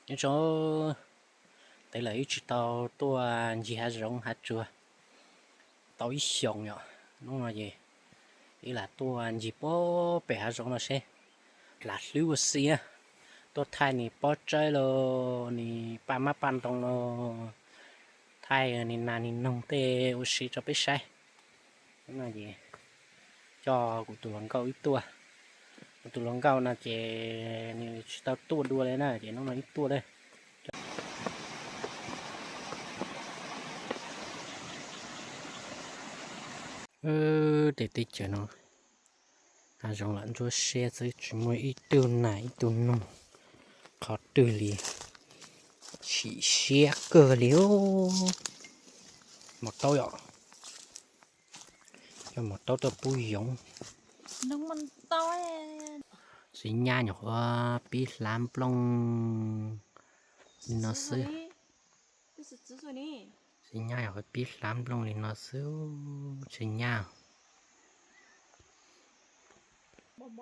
Nyob zoo, tej zaum wb tsis tau tuaj ncig hav zoov hav tsuag tau ib xyoos yom. Hnub no ces wb lam tuaj ncig puag pem hav zoov no seb lam hlwb ua si, tuaj thaij nws pob tsawb los nws paj mab paj ntoo los, thaij nws nas nws noog tej ua si rau peb saib. Hnub no ces coj kuv tus hluas nkauj wb tuaj. Kuv tus hluas nkauj no ces nws tsis tau tuaj dua li na, ces hnub no wb tuaj lawm. Tej teb chaws no hav zoov lam ntsuab siab xwb, tsis muaj ib tug nas ib tug noog qhov twg li. Chim siab kawg li. Maum taub yom, coj maum taub tuaj pub yoov. Txiv nyab nyuam qhuav pib hlav nplooj li no xwb. Txiv nyab nyuam qhuav pib hlav nplooj li no xwb, txiv nyab. Pob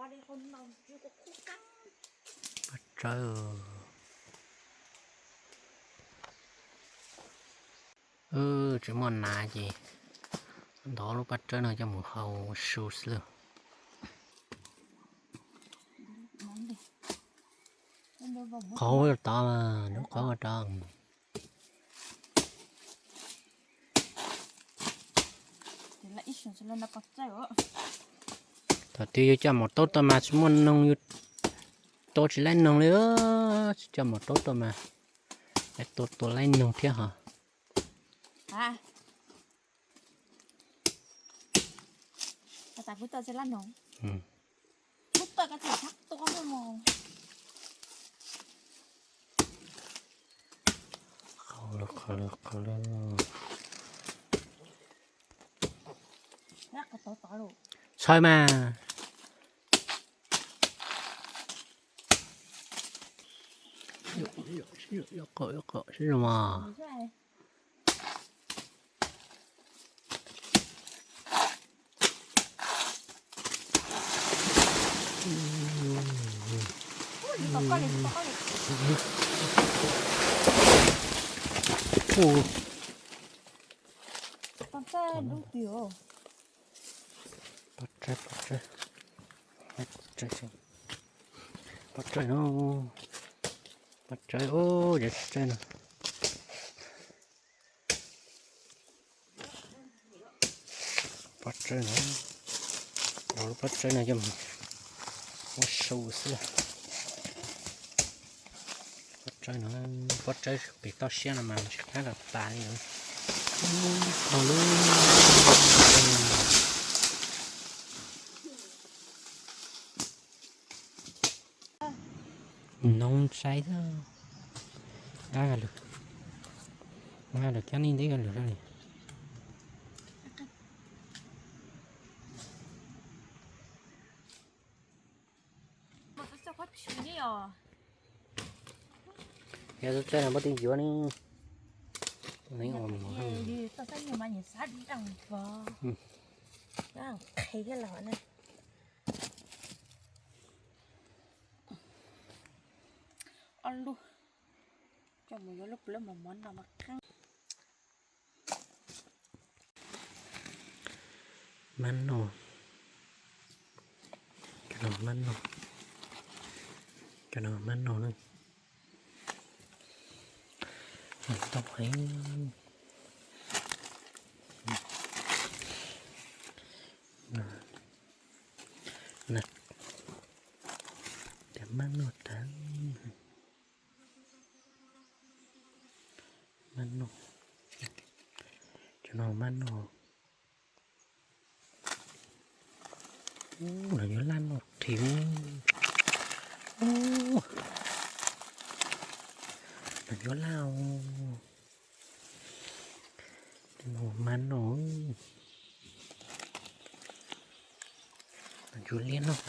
tsawb. Tsis muaj nas ces ntov lub pob tsawb no coj mus hau su xwb. Qhov ua tod mas, lub qhov ua tod. Thaum twg yus coj maum taub tuaj mas tsis muaj noog, yus tua tsis laib noog li. Tsis coj maum taub tuaj mas tua tua laib noog thiab hos. Txhawj mas. Yuav qawm yuav qawm sib zoo mas. Pob tsawb, pob tsawb, pob tsawb no, pob tsawb, pob tsawb no. Pob tsawb no, lub pob tsawb no coj mus ua su xwb. Pob tsawb no, pob tsawb pem toj siab no mas tsis qab los tas li. Ub, kho lub noog ntsaib xwb. Nqa lawm, nqa lawm cab nej ntev lawm li. Yog txhob tsaib no npaj tij yuav ne. Ob lub, coj mus yuav lub plawv mos mov no mas qeeb. Mab noj, cov no mab noj, cov no mab noj na. Ntau heev. Cov mab noj tag. Mab noj, cov no mab noj. Ub, lawv yuav laj noj qhiv. Ub, lawv yuav laj os. Mab noj, lawv yuav liab noj.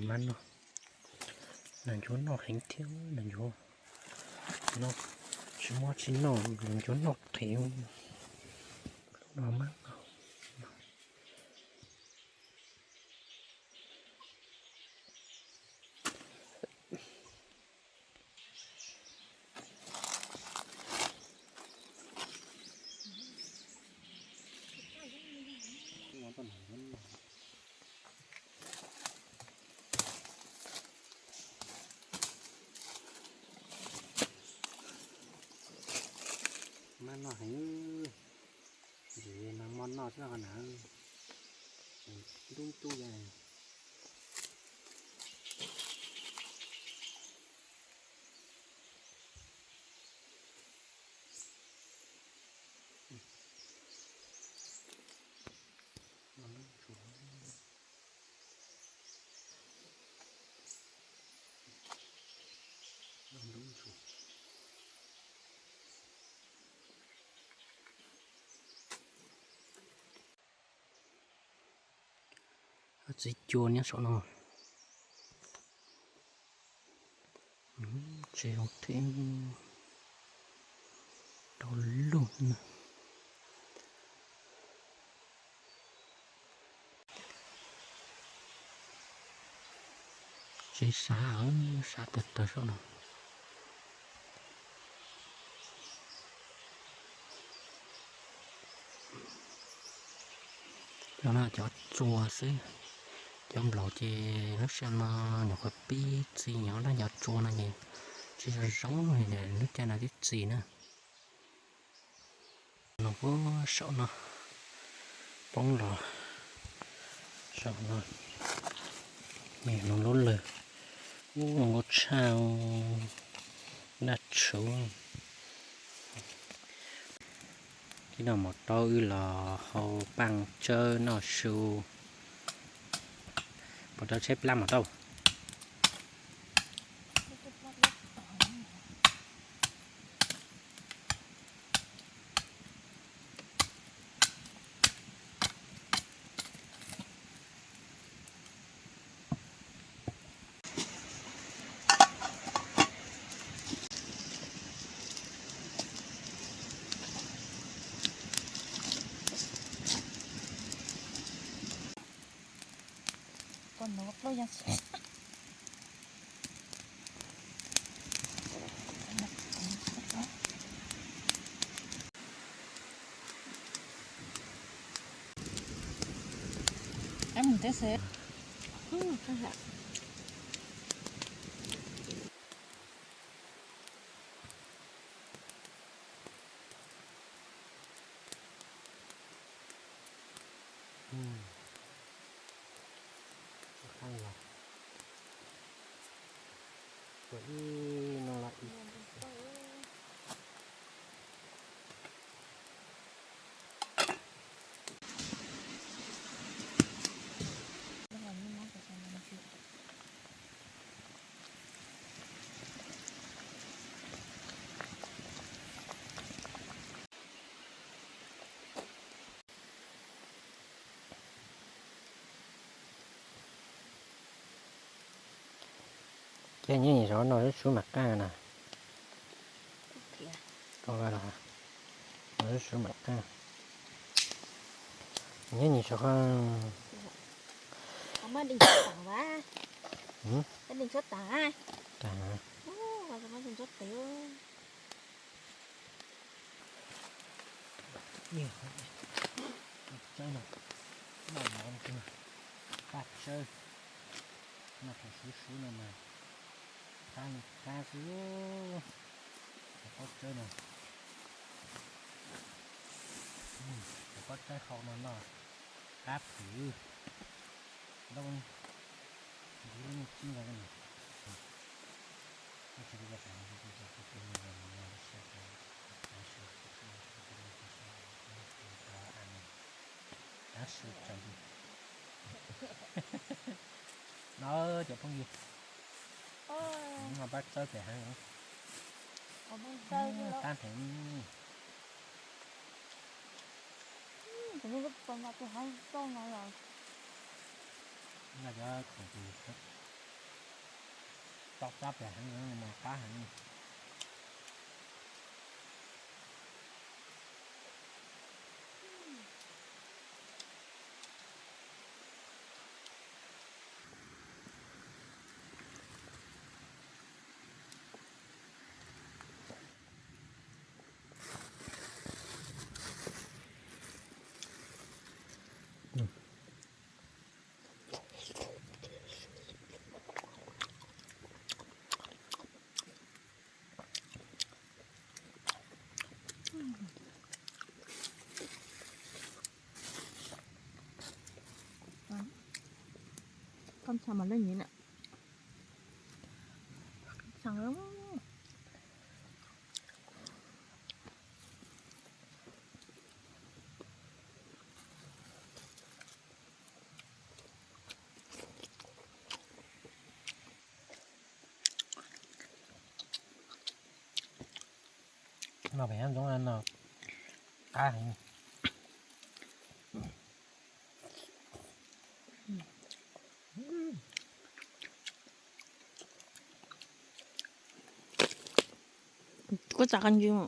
Mab noj, lawv yuav noj heev thiab, lawv yuav noj, tsis muaj tsis noj, lawv yuav noj qhiv. Lub no mab noj. Maj noj heev, ntxim no moj noj xwb qhov na, ntub ntub li. Txiv cua nyob saum no. Tsev zoo thiab, rau lug na. Tsev xav, xav tawg tawg saum no. Cov no cov tsua xwb, cov nplaum ces lub sij hawm no nyuam qhuav pib txi, nyob rau cov tsua no ces tsis zoo zoo, lub caij no twb txi na. No puag saum no, poob los saum no, me no lub lawg, ub, zoo nkauj tshaj, daj tshuv. Tib no maum taub wb los hau paaj tsawb noj su. Puas tau tsheb plab maum taub? Ces nyob nim saum no lub sub mam qaj na. Los lub sub mam qaj. Nyob nim saum qaj. Ib qhov tsawb no, noj mov no, paj tsawb, noj thaum sub sub no mas qab li qab xwb. Cov pob tsawb no, cov pob tsawb hau no noj qab phwm. Ntaub ntxiv lub nyuj txib ntawd. Tav su tsaus ntuj no cov phooj ywg, noj pob tsawb pem heev, qab heev. Noj cov khoom tus tau qab pem heev, qab heev. Xav mas leej nyiv na. Xav lawm. No pem nyob ntxoov no qab heev. Koj txav qab ntsis.